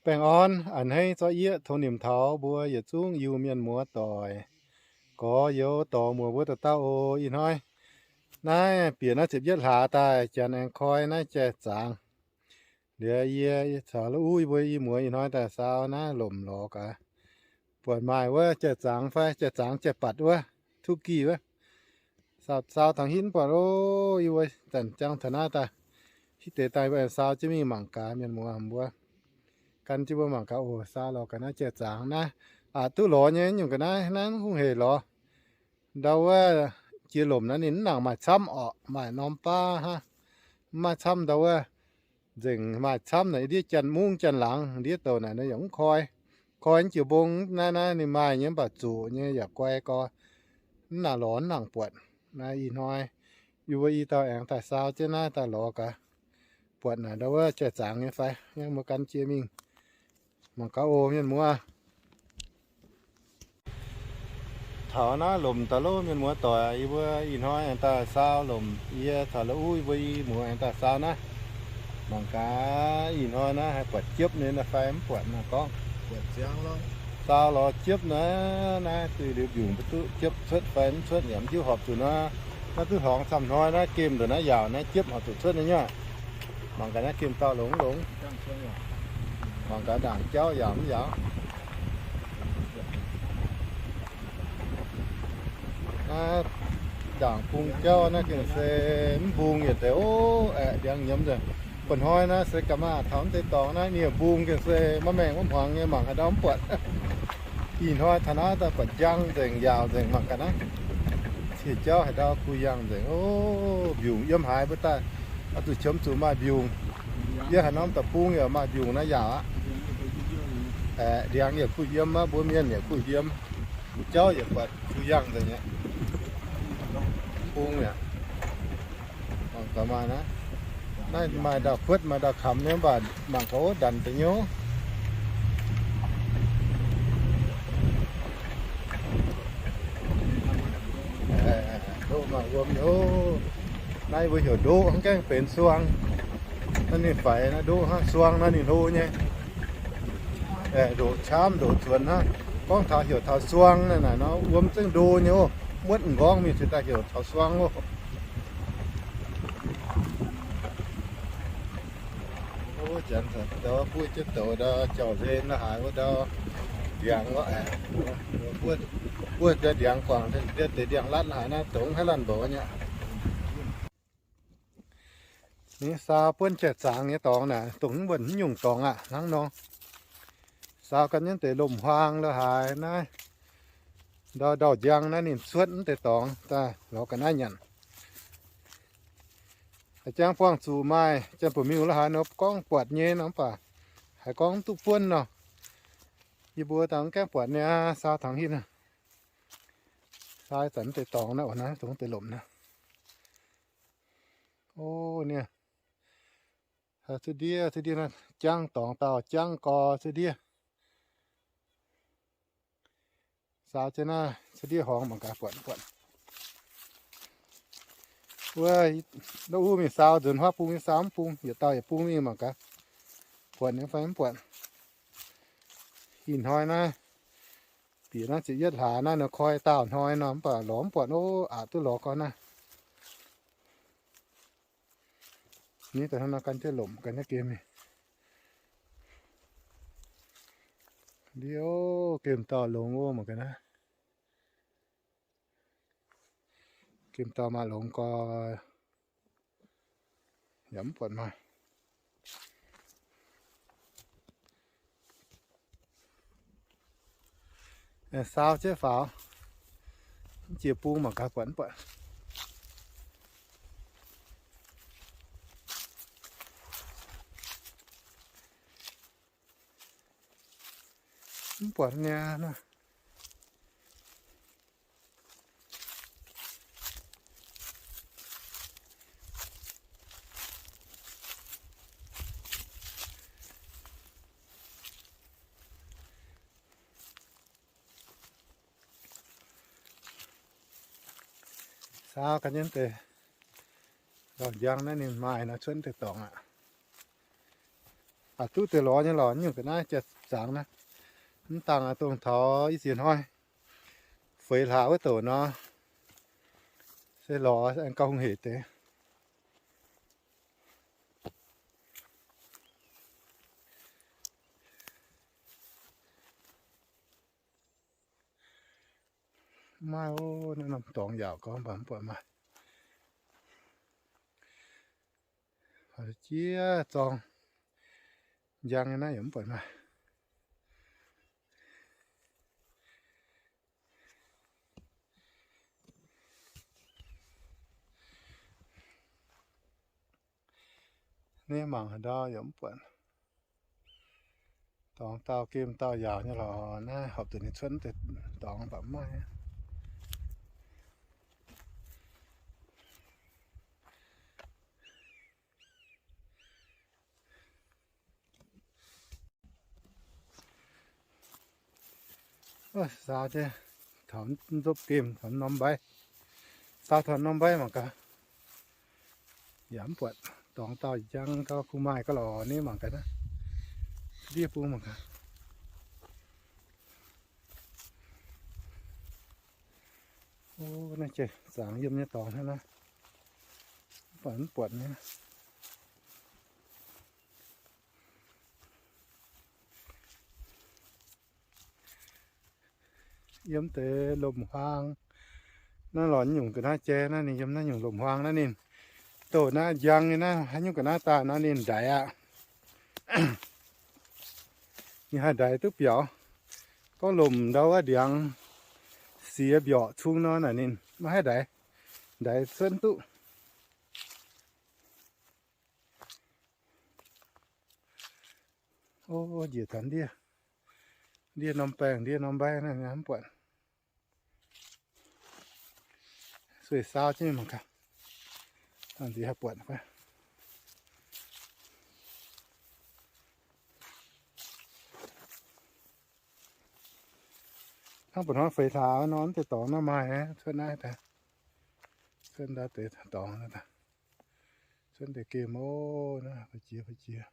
Baengh orn a'hneiv zorqv yieqv tongx nimc taux mbuo yietc zungv Iu-Mienh muoz-doic, gorx-youz dorc muoz mbuo dauh dauh oc. Ih hnoi naaiv bieqc naaiv ziepc yietv hlaax daaih, janx aengx koi naaiv jai-zaangc. Liuz yie caux la'uv yie mbuo i muoz ih hnoi daaih saau naaiv lomc lorz gaax, buatc maaih wuov jai-zaangc fai jai-zaangc jai-batc wuov, tuqv gih wuov. Saau tangx hitv buatc ov, yie mbuo zanc jangv taux naaiv daaih, hitv deix daaih mbuo aengx saau jienv mingh mangc gaax mienh muoz mbuo gan jienv mbuo mangc gaax oc. Saau lorz ga'naaiv jai-zaangc naaiv, aqc duqv lorz nyei, nyungc ga'naaiv naaiv mv hungh heic lorz. Ndau wuov jiex lomc naaiv ninh mv nangc maaih camv orqc, maaih norm baav hnangv. Mv maaih camv ndau wuov, nzengc maaih camv naaic ndiev janx-mungv janx-laangz ndiev douc naaic yaac mv koi. Koi jiez mbong naaiv, naaiv ninh maaih nyei mv baac zuqc nyei yaac guai gorx, mv nangc lorz mv nangc buatc. Naaiv ih hnoi yie mbuo i dauh aengx daaih saau jienv naaiv daaih lorz gaax, buatc naaic ndau wuov jai-zaangc nyei fai, mbuo gan jienv mingh mangc gaax oc mienh muoz. Taux naaiv lomc daaih loh mienh muoz-doic, yie mbuo ih hnoi aengx daaih saau lomc. Yie caux la'uv yie mbuo i muoz aengx daaih saau naaiv. Mangc gaax ih hnoi naaiv haih buatc jiepv nyei fai mv buatc naaiv gorngv. Saau lorz jiepv naaiv, naaiv duih liuz mbiungc mbu'duqv jiepv cuotv fai mv cuotv yaac mv hiuv horpc zuqc naaiv. Naaiv duqv hlorngx camv hnoi naaiv gemh ndongc naaiv yaauc naaiv jiepv horpc zuqc cuotv nyei nyuoqc. Mangc gaax naaiv gemh dauh longx longx. Mangc gaax ndaangc jauv yaauc mv yaauc. Naaiv ndaangc bung jauv naaiv gengh se mv mbung yietc deix ov, aeqv, ndiangx nyiemz nzengc. Buatc hnoi naaiv se gaax maah, taux mv deix dorngx naaiv ninh mbung gengh se maiv maengh maiv hmuangx nyei, mangc haaix ndau mv buatc. Ih hnoi taux naaiv daaih buatc njang nzengc, yaauc nzengc, mangc gaax naaiv. Ciex jauv haaix ndau kuh yangh nzengc ov, mbiungc yiem haaix mbuo daaih oix zuqc qiemx zuqc maaih mbiungc. Yiem haaix norm deic-bung yaac maaih mbiungc naaiv yaauc aqv. Aeqv, ndiangx yaac kuh yiem aqv, mbuo mienh yaac kuh yiem. Jauv yaac buatc kuh yangh nzengc aqv. Bung yaac mangc gaax maaih naaiv. Naaiv maaih ndau-kuotv maaih ndau-kamx nyei, mv baac mangc gaax ov, ndanc deix nyei. Ndoqv maaih wuom nyei. Naaiv mbuo heuc ndoqv, mv gaengh benx suang. Naaiv ninh faix naaiv ndoqv hnangv, suang naaiv ninh hlo nyei. Ndoqc camv ndoqc zuonx hnangv. Gorngv taux heuc taux suang naaiv naaic nor, wuom zengv ndo nyei ov. Muotv m'nqorngv mingh cingx daaih heuc taux suang ov. Janx buov jienv douz ndau jauv-nzengx la'haaix wuov ndau ndiangx wuov aeqv, buov deix ndiangx guangc deix ndiangx-latv la'haaix naaiv dongh haaix laanh mborqv nyei. Ninh saau buonv jai-zaangc nyei dorngx naaic, dongh mv buonc mv nyungc dorngx aqv hnangv nor. Saau gan jienv deix lomc-huaang la'haaix naaiv, ndau ndau-njang naaiv ninh cuotv mv deix dorngx daaih lorz ga'naaiv nyanc. Haaix jangv buangh zuqc maaih janx-buoz-miuh la'haaix nor gorngv buatc nyei nor, mv baac haiz gorngv mv duqv buonv nor, yie mbuo daaih mv gaengh buatc niaa. Saau tangx hitv naaiv, saau zanc mv deix dorngx naaiv, oc naaiv dongh mv deix lomc naaiv. O, niaa, cuotv ndiev cuotv ndiev naaiv, jangv dorngx dauh jangv gorx cuotv ndiev. Saau jienv naaiv cuotv ndiev horngz mangc gaax buatc mv buatc. Wuov, la'uv mingh saau nzuonx huaav bung nyei, saau mv bung, yietc dauh yietc bung mingh mangc gaax buatc nyei fai mv buatc. Ih hnoi naaiv bieqc naaiv ziepc yietv hlaax naaiv nor koi daauh hnoi nor, mv baac lorz mv buatc ov, aqc duqv lorz gorn naaiv. Ni daaih hnangv nor gan jienv lomc gan jienv gemh mingh. Ndiev, gemh dauh longx ov, mangc gaax naaiv. Gemh dauh maaih longx gorx, yaac mv buatc maaih. Saau jienv faaux, mv jiex bung mangc gaax buatc mv buatc. Mv buatc niaa. Saau ganh nyei deix, ndau-njang naaiv ninh maaih nor cuotv deix dorngx aqv. Aa, duqv deix lorz nyei lorqc, nyungc ga'naaiv jaa-zaangc naaiv. Mv dangh dongh taux i ziex hnoi feix hlaax wuov douc nor, se lorz aengx gauh hungh heic deix. Maiv maaih, naaiv norm dorngx yaauc gorngv mv baac mv buatc maaih. Jiex zorng njang nyei naaiv yaac mv buatc maaih. Naaiv mangc haaix ndau yaac mv buatc. Dorngx dauh gemh dauh yaauc nyei lorqc. Naaiv horpc zuqc ninh cuotv deix dorngx mv baac mv maaih. Saau jienv taux nzopv gemh taux norm mbaiv. Saau taux norm mbaiv mangc gaax, yaac mv buatc dorngx dauh njang gau, kuh maaih gauh lorqc. Naaiv mangc gaax, ndiev bung mangc gaax. Naaiv jaa-zaangc yiem nyei dorngx hnangv naaiv, mv baac mv buatc nyei. Yiem deix lomc-huaang naaiv lorqc, nyungc ga'naaiv jai naaiv ninh yiem naaiv nyungc lomc-huaang naaiv ninh doh naaiv njang nyei naaiv, haaix nyungc ga'naaiv daaih nor ninh ndaix aqv. Ninh haih ndaix duqv biaux. Gorngv lomc ndau wuov ndiangx siex mbiorqc cung nor naaic ninh maiv haih ndaix, ndaix cuotv duqv. O, njiec taux ndiev, ndiev norm baengh, ndiev norm mbaiv naaiv mv buatc. Sueih saau jienv mangc gaax, dangh nziex haih buatc fai. Hnangv ba'hnoi feix hlaax nor, deix dorngx naaiv maaih, cuotv naaiv daaih, cuotv ndau deix dorngx, cuotv deix gemh o, naaiv fu'jiex fu'jiex.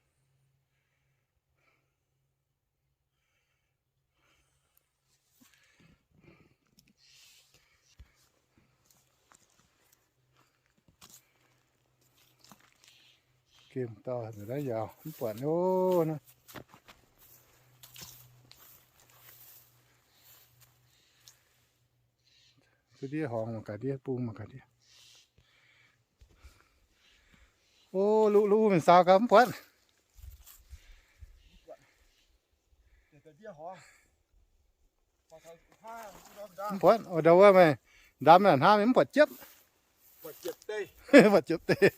Gemh dauh naaiv yaac mv buatc o, naaiv. Duqv ndiev horngz mangc gaax, ndiev bung mangc gaax ndiev. O, lu, lu mingh saau gau mv buatc. Mv buatc, o, ndau wuov meih ndamv naaic hnangv mv buatc jiepv. Buatc jiepv deix.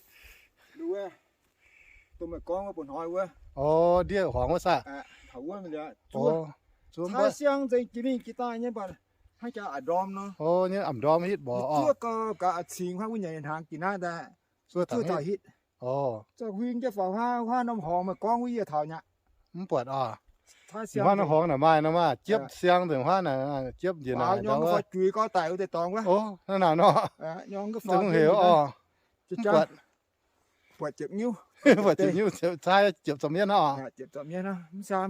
O, ndiev horngz wuov saah? O, zuov mv buatc. Siang nzengc jiex mingh jiex daaih nyei mv baac hnangv jaax a'ndorm nor. O, nyei a'ndorm hitv mborqc oc. Zuov gau gaax cingx hnangv wuov nyei hnaangx jiex naaiv daaih. Zuov taux hitv. O, zuov huing jienv faaux huaav, huaav norm horngz meih gorngv wuov yie taux nyei. Mv buatc oc. Huaav norm horngz naaic maaih nor maah, jiepv siang nzengc huaav naaic, jiepv njiec naaic nyorng fai juix gau daic wuov deix dorngx wuov. O, naaiv naaic nor. Nyorng fai heuc oc. Mv buatc. Buatc ziepc nyuv. Buatc ziepc nyuv, cai ziepc zorqv mienv oc.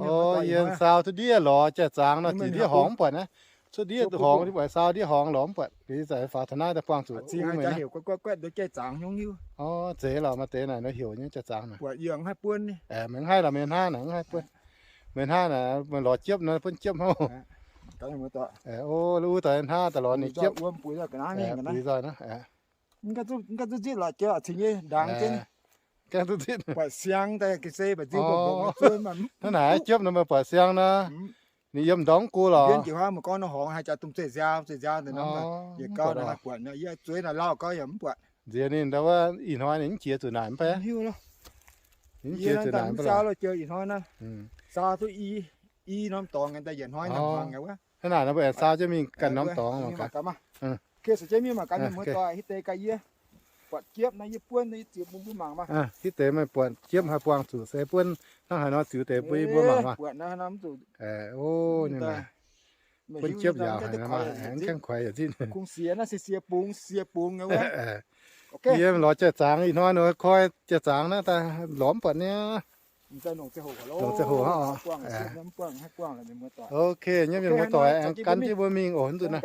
O, yie saau duqv ndiev lorz jai-zaangx nor, jiex ndiev horngz mv buatc naaiv. Cuotv ndiev horngz, buatc saau ndiev horngz lorz mv buatc. Liuz za'gengh faaux taux naaiv daaih buangh zuqc. O, zeiz lorqc, maaih deix naaic nor heuc nyei jai-zaangx naaic. Meih mv haih lorz, meih hnangv naaic mv haih buonv. Meih hnangv naaic meih lorz jiepv nor buonv jiepv hov. O, lu doix hnangv daaih lorz ninh jiepv. Buix nzoih naaiv. Gaengh duqv nzitv. Hnangv naaic jiepv nor meih buatc siang nor, ninh yiem ndorm go lorqc. Nziex ninh ndau wuov ih hnoi ninh mv jiex zuqc naaic mv baac. Hnangv naaic nor mbuo aengx saau jienv mingh ganh norm dorngx mangc gaax. Hitv deix meih buatc jiepv haih buangh zuqc se buonv hnangv haaix nor ziux deix bun yie mbuo mangc maah. O, buonv jiepv yaac haiz maah, aengx gaengh kuaix yaac zinh. Yie lorz jai-zaangx ih hnoi nor koi jai-zaangx naaiv daaih lorz mv buatc niaa. Longc ziangh hoc hnangv oc. Ok, nyei mienh muoz-doic, aengx gan jienv mbuo mingh oc, nzunc naaiv.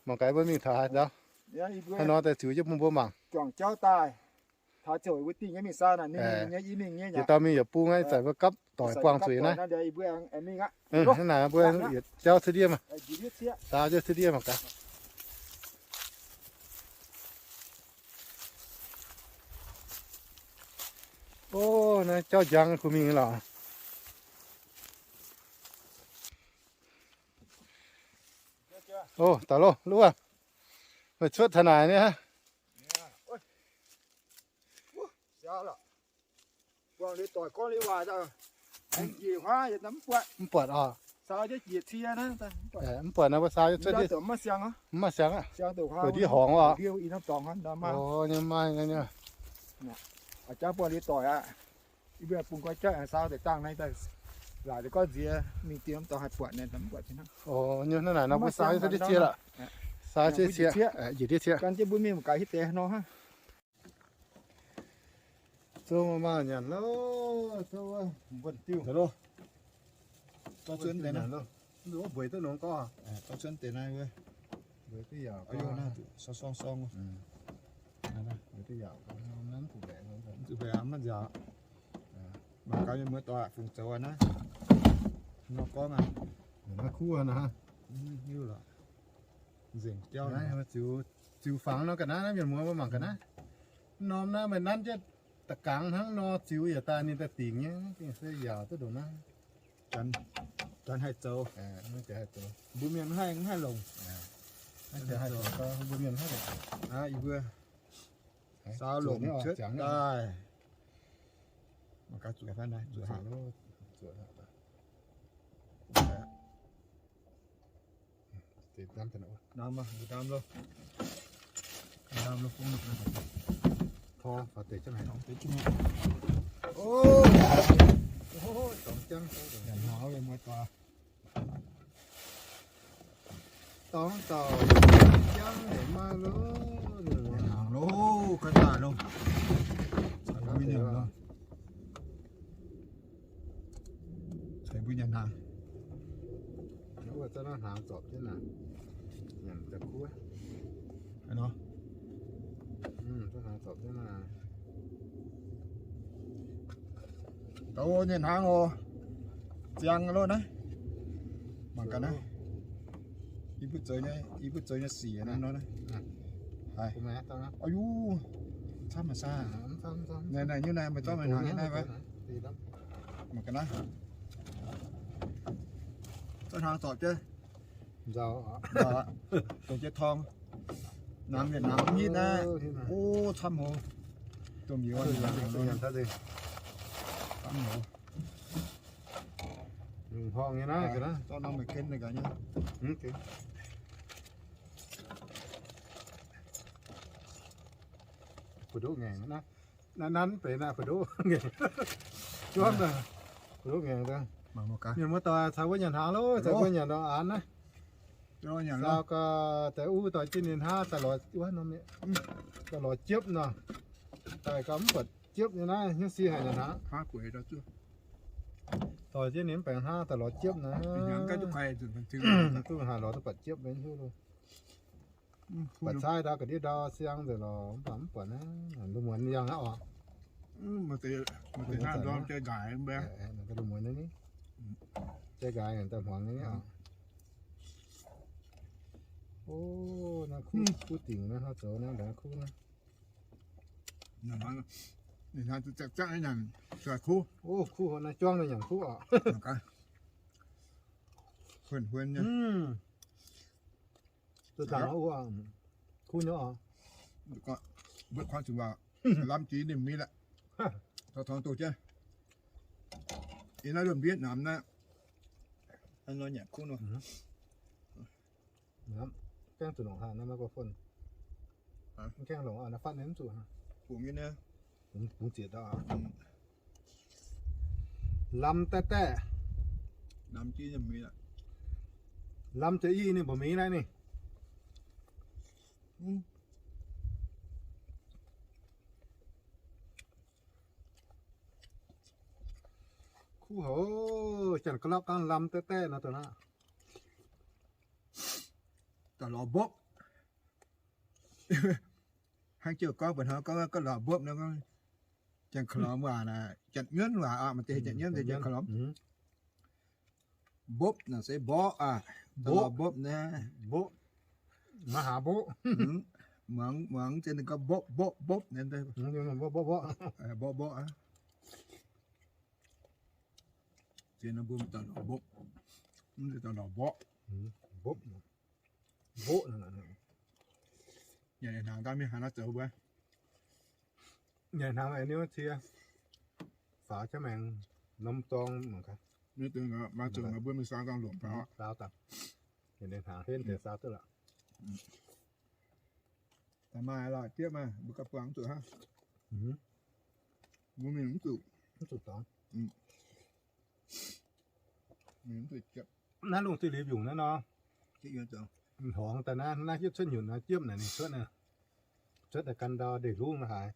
Mangc gaax mbuo mingh taux haaix nzauv. Haaix nor daaih ziux jienv bun mbuo mangc. Yietc dauh mingh yietc bung, ih zanc mbuo gapv doic buangh zuqc naaiv. Hnangv naaic mbuo yietc jauv cuotv ndiev maah. Daaux jienv cuotv ndiev mangc gaax. O, naaiv jauv njang kuh mingh lorqc. O, daaih loh, luov. Meih cuotv taux naaic nyei aqv. Mv buatc oc. Mv buatc naaiv mbuo saau jienv cuotv ndiev. Mv maaih siang aqv. Buatc ndiev horngz oc. O, nyei maaih nyei. O, nyei hnangv naaic nor mbuo saau jienv cuotv ndiev cie lorqc. Saau jienv cuotv ndiev cie, njiec ndiev cie. Zouv maanh nyanc loh, zouv mbuonx diuh. Mbuo zunh deix naaiv, mbuox duqv nongx gorngv, mbuox duqv yaauc, mbuox duqv yaauc, mv zuqc mbaeqc, mv nziaauc. Mangc gaax mienh muoz-doic fungc zoux naaiv, nor gorngv aqv, naaiv kuv naaiv, nzengc jauv. Ziux fangx nor ga'naaiv, naaiv mienh muoz mbuo mangc ga'naaiv. Norm naaiv meih nanv jienv da'gangx hnangv nor, ziux yaac daaih ninh daaih dingc nyei, gengh se yaauc duqv ndongc naaiv. Janx haih zoux, mbuo mienh mv haih, mv haih longc. Mbuo mienh mv haih longc. Yie mbuo saau longc cuotv daaih. Mangc gaax zuoqc fai naaiv, zuoqc haic. Dorngx dauh jangv haic maiv loh. Nyanc hnaangx loh, ga'naaiv loh. Ceix mbuo nyanc hnaangx. Ceix mbuo nyanc hnaangx. Wuov za'naaiv hnaangx zorpc jienv naaic. Nyanc da'kuv. Nor. Za'naaiv zorpc jienv naaic. Douz nyanc hnaangx oc. Ziangx loh naaiv. Mangc gaax naaiv. Yie mbuo zoux nyei, yie mbuo zoux nyei sic nor naaiv. Haiz. Aiyo, camv haic saah. Naaiv, naaiv, nyungc naaiv meih zorqv meih hnaangx nyei naaiv wuov. Mangc gaax naaiv. Zorqv hnaangx zorpc jienv. Nzauh, dongh jienv torng. Namx yietc namx mv hitv naaiv. O, camv haic. Dongh miuz camv haic. Horngh nyei naaiv, zorqv norm maiv ken naaiv gaax nyei. Fu'ndoqv ngaengc naaiv. Naaiv nanv benx naaiv fu'ndoqv ngaengc. Juangv naaic, fu'ndoqv ngaengc daaih. Mienh muoz-doic, caux mbuo nyanc hnaangx loh, caux mbuo nyanc nor aanx naaiv. Saau gau, daaih uv doic jienv ninh hnangv daaih lorz wuov norm, daaih lorz jiepv nor. Daaih gau mv buatc jiepv nyei naaiv, hnyouv si haic nyanc hnaangx. Doic jienv ninh mv baengx hnangv daaih lorz jiepv naaiv. Duqv haaix lorz duqv buatc jiepv maiv hiuv loh. Buatc caaiv ndau ga'ndiev ndau siang nzengc lorqc, mv baac mv buatc naaiv, lungh muonz yangh aqv oc. Lungh muonz naaiv, jai nqaaix daaih hmuangx nyei oc. O, naaiv kuv, kuv dingc naaiv, hnangv zoux naaiv, naaiv kuv naaiv. O, kuv naaiv juangv naaiv nyanc kuv oc. Huonx huonx nyei. Kuv nyei oc. Mbuo kuv zuqc waac, lamh jiex ninh mingh laqv. Taux torngx doqc jienv. Yie naaiv luonx mbietv namx naaiv. Nyanc kuv nor. Gaengh zuqc longc haaix naaiv maiv guax fun. Gaengh longc naaiv fatv ninh mv zuqc. Bungx zieqc daaih. Lamh daaih daaih. Lamh deix i ninh mbuo mingh naaiv ninh. Kuv houc, janx-ga'lapv gaanv lamh daeqv daeqv nor dongh naaiv. Daaih lorz mbopv. Hnangv jiouv gorngv mbuo hnoi gorngv, gorngv lorz mbopv nor, janx-ga'lorm waac naaic, janx-nyuonv waac aqv, maaih deix janx-nyuonv, janx-ga'lorm. Mbopv naaic se mborqv aqv. Daaih lorz mbopv naaiv. Mbopv. Maiv haaix mbopv. Muangx, muangx zien ninh gorngv mbopv, mbopv, mbopv naaiv. Mbopv, mbopv. Mbopv, mbopv aqv. Zien nor mbuo daaih lorz mbopv, mv daaih lorz mborqv. Mbopv. Mbopv. Nyanc hnaangx daaih mingh haaix nor zoux mbuo? Nyanc hnaangx aengx niouv cie, faaux jienv maengx norm dorng mangc gaax. Maaih zoux mbuo mingh saau dangh lomc faaux. Saau dangh. Nyanc hnaangx henv deix saau duqv lorqc. Daaih maaih lorqc, jieqv maah, mbuo gapv buangh mv zuqc hnangv. Mbuo mingh mv zuqc. Mv zuqc dorngx. Mingh mv zuqc jieqv. Naaiv lungh duih liuz mbiungc naaiv nor, horngz daaih naaiv, naaiv hietv cuotv nyutc naaiv, jieqv naaic ninh cuotv naaiv. Cuotv daaih gan ndau ndeic-hluv la'haaix,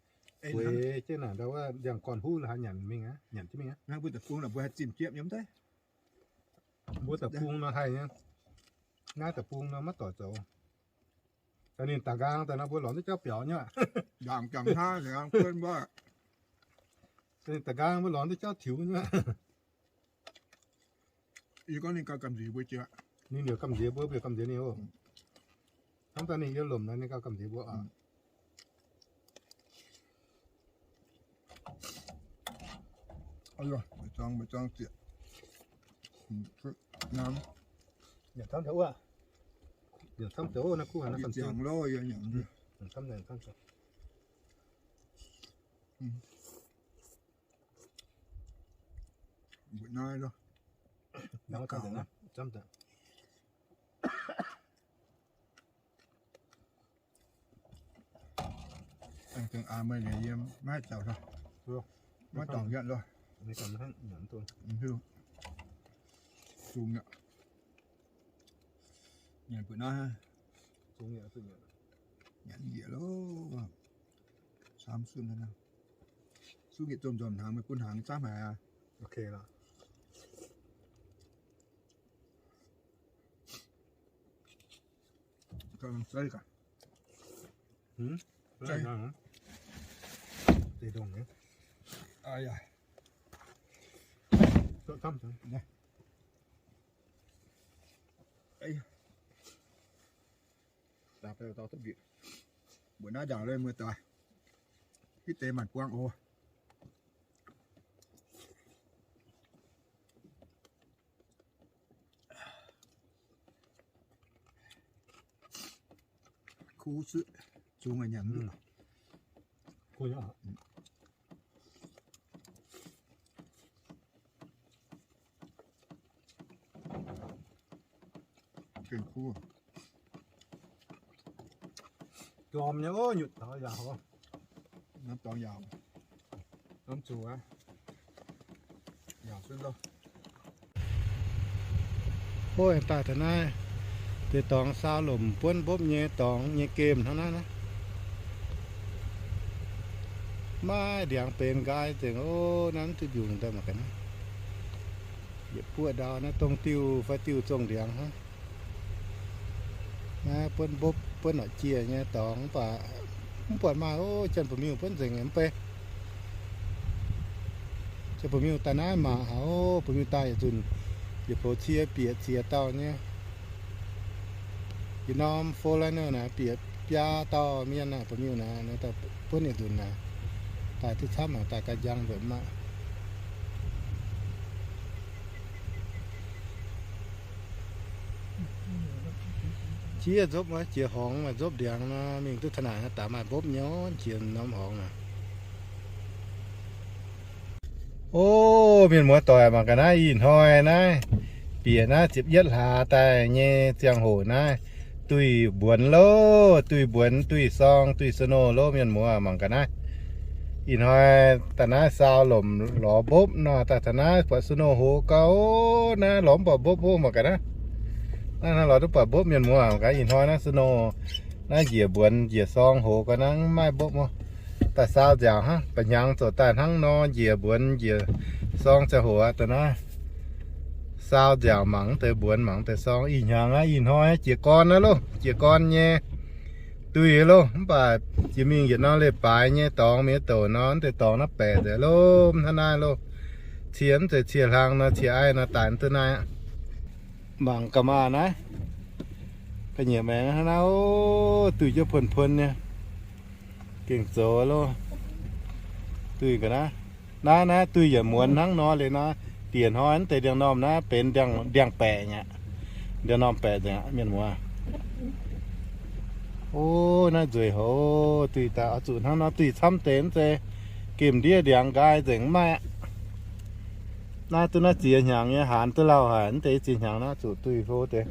weic jienv naaic ndau wuov ndiangx-gorn huv la'haaix nyanc mingh aqv, nyanc jienv mingh aqv. Naaiv mbuo deic-bung naaic mbuo haih zimh jieqv nyei mv deix. Mbuo deic-bung nor haih nyei. Naaiv deic-bung nor maiv doic zoux. Daaih ninh da'nqaang daaih nor mbuo lorz duqv jauv biaux nyei. Ndaangc jangx hnangv, ninh da'nqaang mbuo lorz duqv jauv tiux nyei. Yie gorngv ninh gauh gamh nziex mbuo jiex. Ninh yaac gamh nziex mbuo, mbuo yaac gamh nziex ninh oc. Hnangv daaih ninh yiem lomc naaic ninh gauh gamh nziex mbuo oc. Ih, maiv zorng, maiv zorng zieqc. Nyanc camv deix wuov. Nyanc camv deix wuov, naaiv kuv haic naaiv. Nyanc camv deix, nyanc camv deix. Mbuo naaiv loh. Camv deix. Aengx dengh aax meih liuz yie maiv zaux loh. Maiv dorngc yatv loh. Zungh yaac. Nyanc mbuo naaiv. Nyanc njiec loh. Camv sunh naaiv. Sunh njiec nzomh nzomh hnaangx, meih bun hnaangx camv haic aqv. Gauh zeiv gaax. Mbuo naaiv njaaux lei muoz-doic, hitv deix maanc buangv oc. Kuv suiv zungx nyanc. Kuv nyei. Gengh kuv. Jorm nyei, nyutc taux yaauc. Norm dorngx yaauc. Norm zuqc aqv. Yaauc suonv loh. Ov, daaih taux naaiv deix dorngx saau lomc buonv mbopv nyei dorngx nyei gemh hnangv naaiv naaiv. Maiv ndiangx benx nqaai nzengc. Ov, naaiv mv duqv mbiungc daaih mangc gaax naaiv. Yietc buoqv ndau naaiv dongh diuh fai diuh zongh ndiangx hnangv. Naaiv buonv mbopv buonv norqc jiex nyei dorngx mv baac mv buatc maaih. Ov, janx-buoz-miuh buonv nzengc mv bei. Janx-buoz-miuh daaih naaiv mangc haic. Ov, buoz-miuh daaih yietc nzunc yietc poux cie bieqc ziex dauh nyei. Yietc norm foreigner naaiv bieqc biaa dauh mienh naaiv, buoz-miuh naaiv, naaiv daaih buonv yietc nzunc naaiv. Daaih duqv camv haic, daaih ganh njang nzuonx maah. Jiex nzopv, jiex horngz maaih nzopv ndiangx nor, mingh duqv taux naaic daaih maaih mbopv nyei, jiex norm horngz naaic. Ov, mienh muoz-doic, mangc gaax naaiv ih hnoi naaiv, bieqc naaiv ziepc yietv hlaax daaih nyei ziangh hoc naaiv, duih mbuonx loh, duih mbuonx, duih sorng, duih snow loh, mienh muoz, mangc gaax naaiv. Ih hnoi daaih naaiv saau lomc lorz mbopv nor, daaih taux naaiv buatc snow hoz gau, naaiv lorz mv buatc mbopv ov, mangc gaax naaiv. Naaiv lorz duqv buatc mbopv, mienh muoz, mangc gaax ih hnoi naaiv snow, naaiv njiec mbuonx njiec sorng hoz gau, naaiv mv maaih mbopv ov. Daaih saau nziaauc hnangv, ba'hnyangx zoux daaih hnangv nor, njiec mbuonx njiec Sorng ziangh hoc aqv, da'naaiv saau nziaauc mangc deix mbuonx, mangc deix sorng. Ih hnyangx aqv, ih hnoi jiez gorn aqv loh, jiez gorn nyei duih loh. Mv baac jiex mingh yietc norm leiz-baaix nyei dorngx mienh douc nor, mv deix dorngx naaiv baeqc nzengc loh, hnangv naaiv loh. Cie mv zeiz cie hlang nor, cie aiv nor daaih duqv naaiv aqv. Mangc gaax maah naaiv, ga'nyiec maengx hnangv naaiv, duih jienv puonx-puonx nyei. Gengh zoux loh. Duih ga'naaiv, naaiv, naaiv duih yietc muonz hnangv nor liuz nor, diex hnoi mv deix ndiangx-normh naaiv benx ndiangx-baeqc aqv. Ndiangx-normh baeqc nzengc aqv, mienh muoz. O, naaiv nzueic hoc, duih daaih oix zuqc hnangv nor duih camv deix mv zeiz gemh ndiev ndiangx nqaai nzengc mv maaih aqv. Naaiv duqv naaiv ziex hnyangx nyei haanz duqv lauh haic, mv deix ziex hnyangx naaiv zuqc duih hlo deix.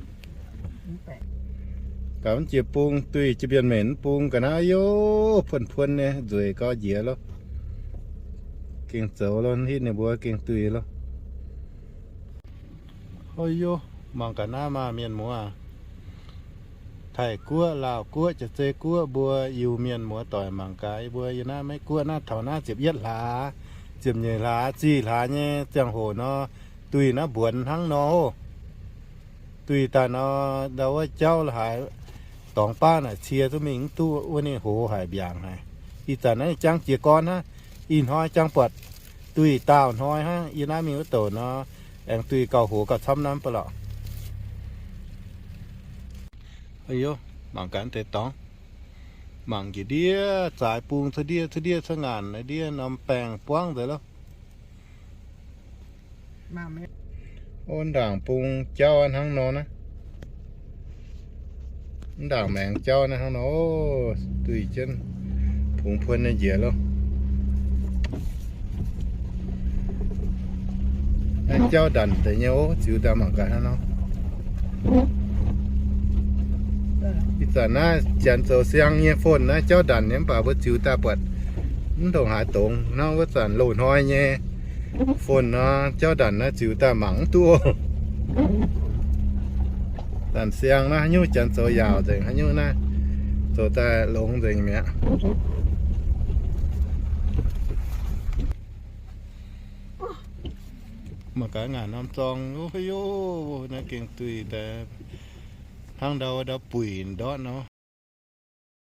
Gaax mv jiex bung, duih jiex mbienv mengh mv bung ga'naaiv, ov, puonx-puonx nyei, nzueic gau njiec loh. Gengh zoux loh, hitv ninh mbuo gengh duih loh. Ov, mangc gaax naaiv maah, mienh muoz. Taiv-Guoqv, Laauv-Guoqv, Jaav-Zei Guoqv mbuo Iu-Mienh muoz-doic mangc gaax, yie mbuo yie naaiv Meiv-Guoqv naaiv taux naaiv ziepc yietv hlaax, ziepc nyeic hlaax, zih hlaax nyei ziangh hoc nor, duih naaiv mbuonx hnangv nor. Duih daaih nor, ndau wuov jauv haaix dorngx baav naaic cie duqv mingh mv duqv, wuov ninh hoz haic mbiaangc haic. Ih zanc naaiv jangv jiez gorn hnangv, ih hnoi jangv buatc duih daauh hnoi hnangv. Yie naaiv mingh wuov douc nor, aengx duih gauh hoz gauh camv naaiv mv baac lorqc. Mangc gaax deix dorngx, mangc njiec ndiev zaaix bung cuotv ndiev cuotv ndiev cuotv ngaanc ndiev norm baengh buangv nzengc loh. Ov, ndaangc bung jauv hnangv nor naaiv. Ndaangc maengx jauv naaiv hnangv nor, duih jienv pungx puon nyei njiec loh. Naaiv jauv ndanc deix nyei ov, ziux daaih mangc gaax hnangv nor. Ih zanc naaiv janx zoux siang nyei phone naaiv jauv ndanc nyei mv baac mbuo ziux daaih buatc mv ndongc haaix dongz. Naaiv wuov zanc loz-hnoi nyei phone nor, jauv ndanc naaiv ziux daaih mangc mv duqv. Zanc siang naaiv haaix nyungc janx zoux yaauc nzengc, haaix nyungc naaiv zoux daaih longx nzengc mi'aqv. Mangc gaax ngaanc norm zorng, o, naaiv gengh duih daaih hnangv ndau, ndau buic ndortv nor.